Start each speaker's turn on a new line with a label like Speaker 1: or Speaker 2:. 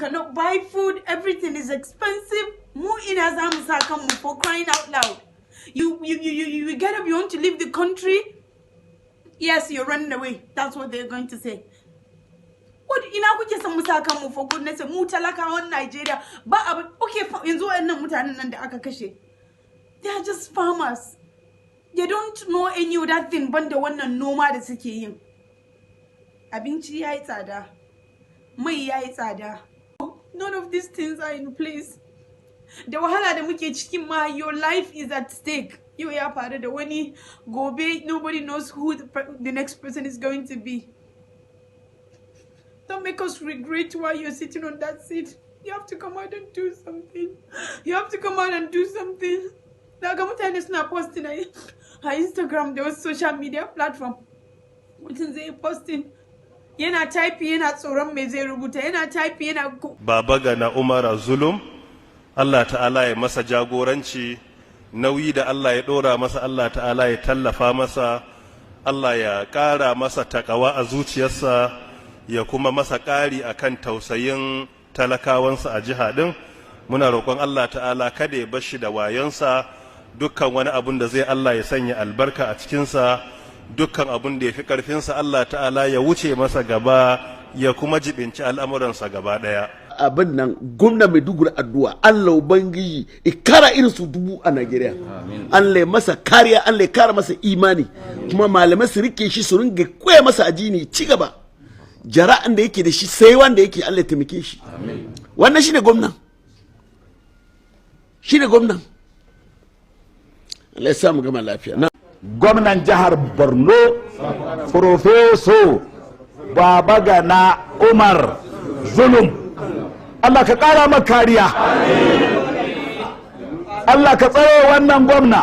Speaker 1: Cannot buy food, everything is expensive. Mu ina za mu sa kanmu, for crying out loud? You get up, you want to leave the country. Yes, you're running away. That's what they're going to say. What, ina kuke son mu sa kanmu, for goodness sake? Mu talakawan Nigeria ba abu. Okay, yanzu waɗannan mutanen nan da aka kashe, they are just farmers. They don't know any other thing banda wannan noma da suke yin. Abinci ya yi tsada, mai ya yi tsada. None of these things are in place. Da wahala da muke cikin ma, your life is at stake. Yau ya faru da wani, gobe nobody knows who the next person is going to be. Don't make us regret why you're sitting on that seat. You have to come out and do something. You have to come out and do something. Daga mutane suna posting a Instagram da wasu social media platform. Mutum zai yi posting, yana typing, yana tsoron me zai rubuta, yana typing, yana
Speaker 2: Baba Gana Umara Zulum, Allah Ta'ala ya masa jagoranci. Nauyi da Allah ya ɗora masa, Allah Ta'ala ya tallafa masa, Allah ya ƙara masa takawa a zuciyarsa, ya kuma masa ƙari akan tausayin talakawansa a jiha ɗin. Muna roƙon Allah Ta'ala kada ya bar shi da wayonsa. Dukkan wani abun da zai, Allah ya sanya albarka a cikinsa. Dukkan abun da ya fi ƙarfinsa, Allah Ta'ala ya wuce masa gaba, ya kuma jibinci al'amuransa gaba ɗaya.
Speaker 3: Abin nan, gwamna Maiduguri, addu'a Allah Ubangiji ikara irin su 1000 a Najeriya. Allah ya masa kariya, Allah ya kara masa imani, kuma malamai su rike shi, su ringa koya masa addini. Ci gaba jara'an da yake da shi, sai wanda yake, Allah ya taimake shi. Wannan shine gwamna, shine gwamna. Allah ya sa mu gama lafiya na.
Speaker 4: Gwamnan jihar Borno, Professor Babagana Umar Zulum, Allah ka kara maka kariya, Allah ka tsare wannan gwamna.